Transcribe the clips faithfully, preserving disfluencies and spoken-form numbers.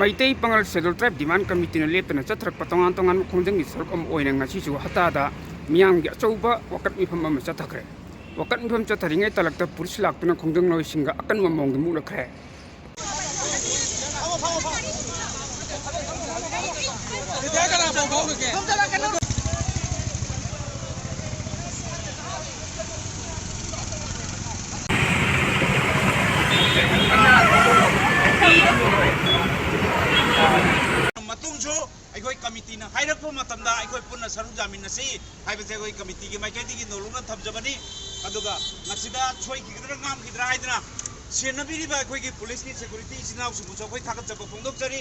ꯃꯩꯇꯩ ꯄꯥꯉꯜ Scheduled Tribe Demand Committeeꯅ ꯂꯦꯞꯇꯅ ꯆꯠꯊꯔꯛꯄ ꯇꯣꯉꯥꯟ ꯇꯣꯉꯥꯟꯕ ꯈꯣꯡꯖꯪꯒꯤ ꯁꯔꯨꯛ ꯑꯃ ꯑꯣꯏꯅ ꯉꯁꯤꯁꯨ ꯍꯠꯇꯥꯗ ꯃꯤꯌꯥꯝꯒꯤ ꯑꯆꯧꯕ ꯋꯥꯀꯠ ꯃꯤꯐꯝ ꯑꯃ ꯆꯠꯊꯈ꯭ꯔꯦ꯫ ꯋꯥꯀꯠ ꯃꯤꯐꯝ ꯆꯠꯊꯔꯤꯉꯩ ꯇꯥꯂꯛꯇ ꯄꯨꯂꯤꯁ ꯂꯥꯛꯇꯨꯅ ꯈꯣꯡꯖꯪꯂꯣꯏꯁꯤꯡꯒ ꯑꯀꯟꯕ ꯃꯑꯣꯡꯗ ꯃꯨꯛꯅꯈ꯭ꯔꯦ꯫ ꯃꯇꯨꯡꯁꯨ ꯑꯩꯈꯣꯏ ꯀꯃꯤꯇꯤꯅ ꯍꯥꯏꯔꯛꯄ ꯃꯇꯝꯗ ꯑꯩꯈꯣꯏ ꯄꯨꯟꯅ ꯁꯔꯨꯛ ꯌꯥꯃꯤꯟꯅꯁꯤ ꯍꯥꯏꯕꯁꯦ ꯑꯩꯈꯣꯏ ꯀꯃꯤꯇꯤꯒꯤ ꯃꯥꯏꯀꯩꯗꯒꯤ ꯅꯧꯂꯨꯛꯅ ꯊꯝꯖꯕꯅꯤ꯫ ꯑꯗꯨꯒ ꯃꯁꯤꯗ ꯁꯣꯏꯈꯤꯒꯗ꯭ꯔꯥ ꯉꯥꯝꯈꯤꯗ꯭ꯔꯥ ꯍꯥꯏꯗꯅ ꯁꯦꯟꯅꯕꯤꯔꯤꯕ ꯑꯩꯈꯣꯏꯒꯤ ꯄꯨꯂꯤꯁꯀꯤ ꯁꯦꯀ꯭ꯌꯨꯔꯤꯇꯤ ꯏꯆꯤꯟ ꯏꯅꯥꯎꯁꯤꯡꯕꯨꯁꯨ ꯑꯩꯈꯣꯏ ꯊꯥꯒꯠꯆꯕ ꯐꯣꯡꯗꯣꯛꯆꯔꯤ꯫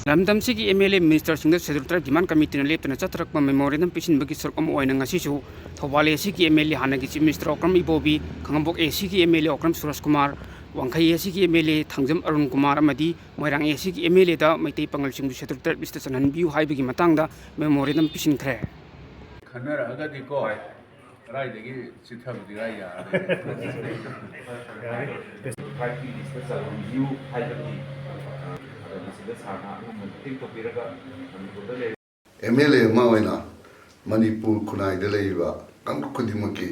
ꯂꯝꯗꯝꯁꯤꯒꯤ MLA ministerꯁꯤꯡꯗ Scheduled Tribe Demand Committeeꯅ ꯂꯦꯞꯇꯅ ꯆꯠꯊꯔꯛꯄ memorandum ꯄꯤꯁꯤꯟꯕꯒꯤ ꯁꯔꯨꯛ ꯑꯃ ꯑꯣꯏꯅ ꯉꯁꯤꯁꯨ ꯊꯧꯕꯥꯜ ACꯒꯤ MLA ꯍꯥꯟꯅꯒꯤ Chief Minister ꯑꯣꯀ꯭ꯔꯝ ꯏꯕꯣꯕꯤ, ꯈꯥꯉꯕꯣꯛ ACꯒꯤ MLA ꯑꯣꯀ꯭ꯔꯝ ꯁꯨꯔꯖ ꯀꯨꯃꯥꯔ, ꯋꯥꯡꯈꯩ ACꯒꯤ MLA ꯊꯥꯡꯖꯝ ꯑꯔꯨꯟ ꯀꯨꯃꯥꯔ ꯑꯃꯗꯤ ꯃꯣꯏꯔꯥꯡ ACꯒꯤ MLAꯗ ꯃꯩꯇꯩ ꯄꯥꯉꯜꯁꯤꯡꯕꯨ Scheduled Tribe listꯇ ꯆꯜꯍꯟꯕꯤꯌꯨ ꯍꯥꯏꯕꯒꯤ ꯃꯇꯥꯡꯗ memorandum ꯄꯤꯁꯤꯟꯈ꯭ꯔꯦ꯫ ꯈꯟꯅꯔꯛꯑꯒꯗꯤꯀꯣ, ꯀꯗꯥꯏꯗꯒꯤ ꯆꯤꯊꯕꯗꯤ ꯀꯗꯥꯏ ꯌꯥꯔꯅꯤ? Tribeꯀꯤ listꯇ ꯆꯜꯍꯟꯕꯤꯌꯨ ꯍꯥꯏꯕꯒꯤ, ꯑ, ꯑꯗꯣ ꯃꯁꯤꯗ ꯁꯥꯔꯅ ꯑꯉꯝꯕ ꯃꯇꯦꯡ ꯇꯧꯕꯤꯔꯒ ꯃꯅꯤꯄꯨꯔꯗ ꯂꯩꯔꯤꯕ MLA ꯑꯃ ꯑꯣꯏꯅ ꯃꯅꯤꯄꯨꯔ ꯈꯨꯟꯅꯥꯏꯗ ꯂꯩꯔꯤꯕ ꯀꯥꯡꯂꯨꯞ ꯈꯨꯗꯤꯡꯃꯛꯀꯤ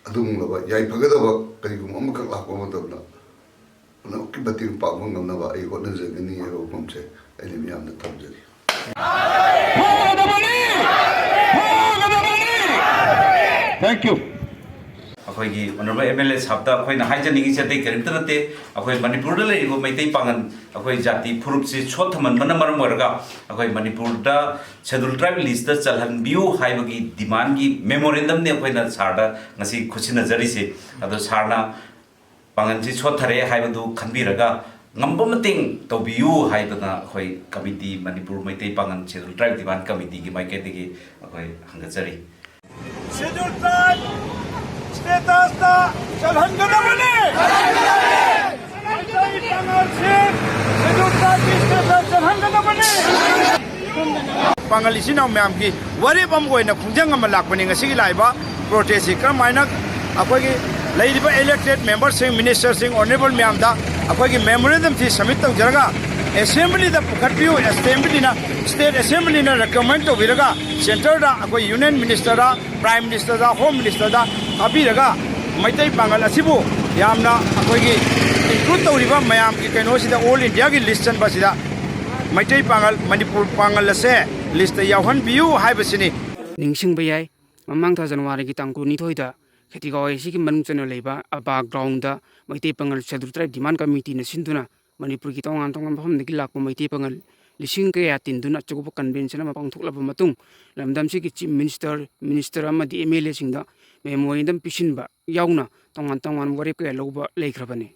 ꯑꯗꯨꯒꯨꯝꯂꯕ ꯌꯥꯏꯐꯒꯗꯕ ꯀꯔꯤꯒꯨꯝꯕ ꯑꯃꯈꯛ ꯂꯥꯛꯄ ꯃꯇꯝꯗ ꯄꯨꯝꯅꯃꯛꯀꯤ ꯃꯇꯦꯡ ꯄꯥꯡꯕ ꯉꯝꯅꯕ ꯑꯩ ꯍꯣꯠꯅꯖꯒꯅꯤ ꯍꯥꯏꯕ ꯋꯥꯐꯝꯁꯦ ꯑꯩꯅ ꯃꯤꯌꯥꯝꯗ ꯊꯝꯖꯔꯤ꯫ Thank you. ꯑꯩꯈꯣꯏꯒꯤ Honourable MLA ꯁꯥꯍꯕꯇ ꯑꯩꯈꯣꯏꯅ ꯍꯥꯏꯖꯅꯤꯡꯉꯤꯁꯦ ꯑꯇꯩ ꯀꯔꯤꯝꯇ ꯅꯠꯇꯦ꯫ ꯑꯩꯈꯣꯏ ꯃꯅꯤꯄꯨꯔꯗ ꯂꯩꯔꯤꯕ ꯃꯩꯇꯩ ꯄꯥꯉꯜ, ꯑꯩꯈꯣꯏ ꯖꯥꯇꯤ ꯐꯨꯔꯨꯞꯁꯤ ꯁꯣꯠꯊꯃꯟꯕꯅ ꯃꯔꯝ ꯑꯣꯏꯔꯒ ꯑꯩꯈꯣꯏ ꯃꯅꯤꯄꯨꯔꯗ Scheduled Tribe listꯇ ꯆꯜꯍꯟꯕꯤꯌꯨ ꯍꯥꯏꯕꯒꯤ demandꯀꯤ memorandumꯅꯤ ꯑꯩꯈꯣꯏꯅ ꯁꯥꯔꯗ ꯉꯁꯤ ꯈꯨꯠꯁꯤꯟꯅꯖꯔꯤꯁꯦ꯫ ꯑꯗꯣ ꯁꯥꯔꯅ ꯄꯥꯡꯒꯜꯁꯤ ꯁꯣꯠꯊꯔꯦ ꯍꯥꯏꯕꯗꯨ ꯈꯟꯕꯤꯔꯒ ꯉꯝꯕ ꯃꯇꯦꯡ ꯇꯧꯕꯤꯌꯨ ꯍꯥꯏꯗꯅ ꯑꯩꯈꯣꯏ ꯀꯃꯤꯇꯤ, ꯃꯅꯤꯄꯨꯔ ꯃꯩꯇꯩ ꯄꯥꯉꯜ Scheduled Tribe Demand Committeeꯒꯤ ꯃꯥꯏꯀꯩꯗꯒꯤ ꯑꯩꯈꯣꯏ ꯍꯪꯒꯠꯆꯔꯤ꯫ Scheduled Tribe statusꯇ ꯆꯜꯍꯟꯒꯗꯕꯅꯤ! ꯄꯥꯡꯒꯜ ꯏꯆꯤꯟ ꯏꯅꯥꯎ ꯃꯌꯥꯝꯒꯤ ꯋꯥꯔꯦꯞ ꯑꯃ ꯑꯣꯏꯅ ꯈꯣꯡꯖꯪ ꯑꯃ ꯂꯥꯛꯄꯅꯤ꯫ ꯉꯁꯤꯒꯤ ꯂꯥꯛꯏꯕ ꯄ꯭ꯔꯣꯇꯦꯁꯁꯤ ꯀꯔꯝꯍꯥꯏꯅ ꯑꯩꯈꯣꯏꯒꯤ ꯂꯩꯔꯤꯕ elected memberꯁꯤꯡ, ministerꯁꯤꯡ, honourable ꯃꯌꯥꯝꯗ ꯑꯩꯈꯣꯏꯒꯤ memorandumꯁꯤ submit ꯇꯧꯖꯔꯒ assemblyꯗ ꯄꯨꯈꯠꯄꯤꯌꯨ꯫ Assemblyꯅ, state assemblyꯅ recommend ꯇꯧꯕꯤꯔꯒ centreꯗ ꯑꯩꯈꯣꯏ union ministerꯗ, prime ministerꯗ, home ministerꯗ ꯊꯥꯕꯤꯔꯒ ꯃꯩꯇꯩ ꯄꯥꯡꯒꯜ ꯑꯁꯤꯕꯨ ꯌꯥꯝꯅ ꯑꯩꯈꯣꯏꯒꯤ include ꯇꯧꯔꯤꯕ ꯃꯌꯥꯝꯒꯤ ꯀꯩꯅꯣꯁꯤꯗ, all Indiaꯒꯤ list ꯆꯟꯕ ꯑꯁꯤꯗ ꯃꯩꯇꯩ ꯄꯥꯡꯒꯜ, ꯃꯅꯤꯄꯨꯔ ꯄꯥꯡꯒꯜ ꯑꯁꯦ listꯇ ꯌꯥꯎꯍꯟꯕꯤꯌꯨ ꯍꯥꯏꯕꯁꯤꯅꯤ꯫ ꯅꯤꯡꯁꯤꯡꯕ ꯌꯥꯏ, ꯃꯃꯥꯡ ꯊꯥ ꯖꯅꯋꯥꯔꯤꯒꯤ ꯇꯥꯡ ꯀꯨꯟꯅꯤꯊꯣꯏꯗ ꯈꯦꯇꯤꯒꯥꯎ ꯑꯦꯁꯤꯒꯤ ꯃꯅꯨꯡ ꯆꯟꯅ ꯂꯩꯕ ꯑꯕꯥ groundꯗ ꯃꯩꯇꯩ ꯄꯥꯡꯒꯜ Scheduled Tribe demand committeeꯅ ꯁꯤꯟꯗꯨꯅ ꯃꯅꯤꯄꯨꯔꯒꯤ ꯇꯣꯉꯥꯟ ꯇꯣꯉꯥꯟꯕ ꯃꯐꯝꯗꯒꯤ ꯂꯥꯛꯄ ꯃꯩꯇꯩ ꯄꯥꯡꯒꯜ ꯂꯤꯁꯤꯡ ꯀꯌꯥ ꯇꯤꯟꯗꯨꯅ ꯑꯆꯧꯕ convention ꯑꯃ ꯄꯥꯡꯊꯣꯛꯂꯕ ꯃꯇꯨꯡ, ꯂꯝꯗꯝꯁꯤꯒꯤ chief minister, minister ꯑꯃꯗꯤ MLAꯁꯤꯡꯗ memorandum ꯄꯤꯁꯤꯟꯕ ꯌꯥꯎꯅ ꯇꯣꯉꯥꯟ ꯇꯣꯉꯥꯟꯕ ꯋꯥꯔꯦꯞ ꯀꯌꯥ ꯂꯧꯕ ꯂꯩꯈ꯭ꯔꯕꯅꯤ꯫